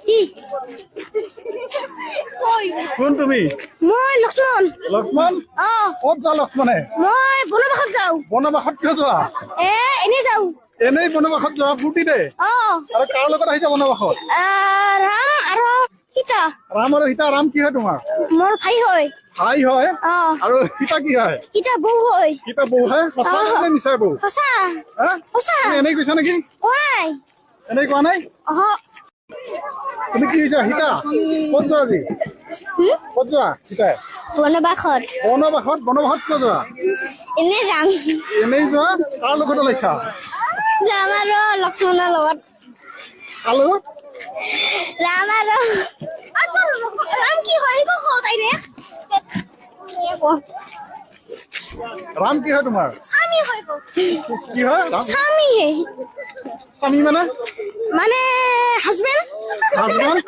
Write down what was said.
কি কৈ? কোন তুমি? মই লক্ষ্মণ। লক্ষ্মণ? অ। ক'ত যোৱা লক্ষ্মণে? মই বনবাসত যাওঁ। বনবাসত কিয় যোৱা? এ এনেই যাওঁ। এনেই বনবাসত যোৱা ফূৰ্তিতে? অ। আৰু কাৰ লগত আহিছা বনবাসত? ৰাম আৰু সীতা। ৰাম আৰু সীতা। ৰাম কি হয় তোমাৰ? মোৰ ভাই হয়। ভাই হয়? অ। আৰু সীতা কি হয়? সীতা বৌ হয়। সীতা বৌ হয়? সঁচা অ। নে মিছাই বৌ? সঁচা। হা? সঁচা। তুমি এনেই কৈছা নেকি? কোৱা নাই। এনেই কোৱা নাই? অহ। তুমি কি হৈছা সীতা? ক'ত যোৱা আজি? হুম? ক'ত যোৱা সীতাই? বনবাসত। বনবাসত? বনবাসত কিয় যোৱা? এনেই যাম। এনেই যোৱা? কাৰ লগত ওলাইছা? ৰাম আৰু লক্ষ্মণৰ লগত। কাৰ লগত? ৰাম আৰু ৰাম কি হয় সেইটো কওঁ ডাইৰেক্ট। ৰাম কি হয় তোমাৰ? স্বামী হয়। কি হয় ৰাম? স্বামী। স্বামী মানে? মানে হাজবেণ্ড। হাজবেণ্ড?